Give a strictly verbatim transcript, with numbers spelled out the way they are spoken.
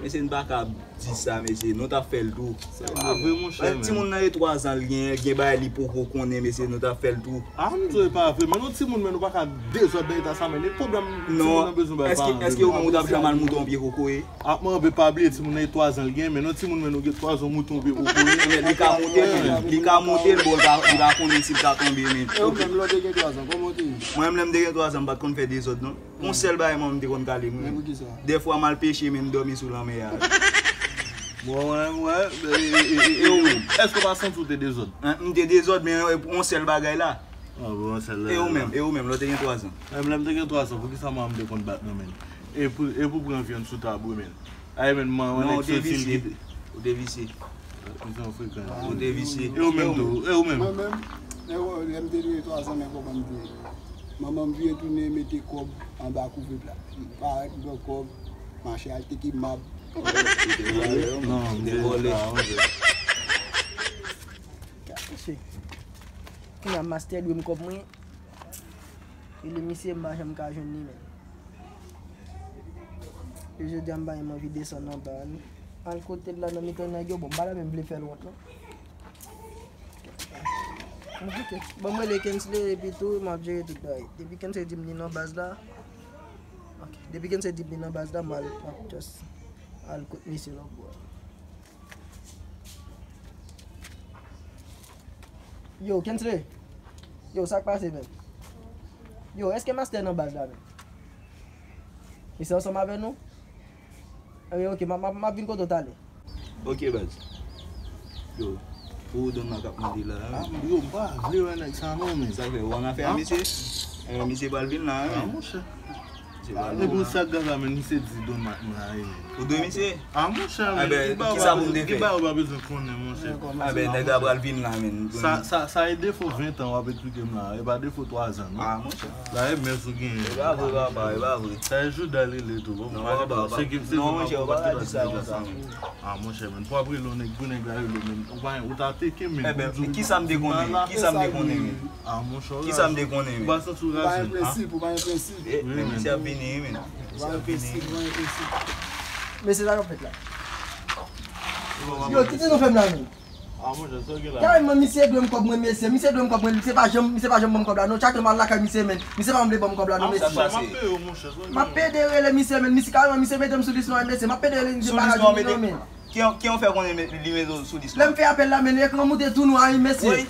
Mesye, n pa ka di sa, mesye. Nou t ap fè l tou. Se pa vre, monchè, men. Timoun nan e twa zan l gen, gen bagay li poko konnen, mesye, nou t ap fè l tou. A, m di w e pa vre, men nou timoun, men nou pa ka dezòd nan eta sa, men. E pwoblèm timoun nan bezwen bay paran. Èske ou menm ou t ap janm al moute yon pye kokoye? A, mwen, men pa bliye, timoun nan e twa zan l gen, men nou timoun, men nou gen twa zan moute yon pye kokoye. Men li ka moute l, li ka moute l, bon, li pa konnen si l ka tonbe, men. E ou menm, lè w te gen twa zan, kòman w te ye? Mwen menm, lè m te gen twa zan, m pa t konn fè dezòd, non. Yon sèl bagay mwen, m te konn kale, mwen. Dèfwa, m al peche, men m dòmi sou lanmè a. Bon, wè, wè. E ou menm? Èske w pa santi w te dezòd? M te dezòd, men yon sèl bagay la. E ou menm, e ou menm, lè w te gen twa zan? Lè m te gen twa zan, poukisa manman m te konn bat mwen, men? E pou, e pou pran vyann sou tab, wi, men. Ay, men, manman nèg soti m kite. Ou te visye. Ou te frekan. Ou te visye. E ou menm tou, e ou menm? Mwen menm, lè m te gen twa zan, men kòman m te ye? Manman m vire tounen mete kòb anba kouvèt la. M parèt, m pran kòb, mache al teke mab. Non, m te vòlè. Mesye, kounye a mastè dwe m kòb mwen. Rele misye, m pa janm ka jwenn li, men. E jodi a, m pa menm anvi desann anba a, non. Al kote l la nan mitan nèg yo, bon, m pa ta menm vle fè l wont, non. Ok. Ban m rele Kensley epi tou, m ap jere tout bagay. Depi Kensley di m li nan baz la, ok. Depi Kensley di m li nan baz la, m al, m ap just al kot misye lòtbò a. Yo, Kensley. Yo, sa k pase, menm? Yo, èske mastè nan baz la, menm? Misye ansanm avè nou? Anben, ok, m ap, m ap, m ap vin kote w talè. Ok, baz. Yo, pou ou Don Mak ap mande la, hein? Ah, yo, m pa vle wè nèg sa non, men. Sa k fè, ou annafè a misye? Enben, misye pral vin la, hein? Ah, monchè. Epi w sa gaga, men, misye di Don Mak m rayi, men. Ou dwe misye? Ah, monchè, men. Enben, kisa pou m te fè? Li pa bezwen konnen, monchè. Enben, nèg la pral vin la, men. Sa, sa, sa e defo ven tan w ap eksplike m la, e pa defo twa zan, non. Ah, monchè. La, e mens ou genyen. E pa vre, papa, e pa vre. Sa e jouda l rele tou, bon. Non, papa, papa. Non, monchè, ou pa ka di sa konsa, men. Ah, monchè, men. Pou w ap rele yon nèg, pou nèg la rele w, men. Ou pa, ou ta teke, men. Enben, kisa m te konnen? Kisa m te konnen, men? Ah, monchè, ou raje. Kisa m te konnen, men? Ou pa santi w raje, ah? Ou pa gen prensip, ou pa gen prensip. Wi, men. Misye ap vini, wi, men. Misye ap vini. Ou pa gen prensip, ou pa gen prensip. Mesye, sa k ap fèt la? Yo, kite nou fè m la, men. Ah, monchè, sa w gen la? Kareman, misye dwe m kòb mwen, mesye. Misye dwe m kòb mwen. Misye pa janm, misye pa janm ban m kòb la, non. Chak lè m al lakay misye, men. Misye pa vle ban m kòb la, non, mesye. Ah, monchè, m ap peye w, monchè, sa w gen la? M ap pede rele misye, men. Misye, kareman, misye mete m sou lis nwa, men, mesye. M ap pede rele misye pa raje vini, non, men. Sou lis nwa w mete? Ki, ki w fè konnen li mete w sou lis nwa? Lè m fè apèl la, men, ekran moute tou nwa, wi, mesye. Wi.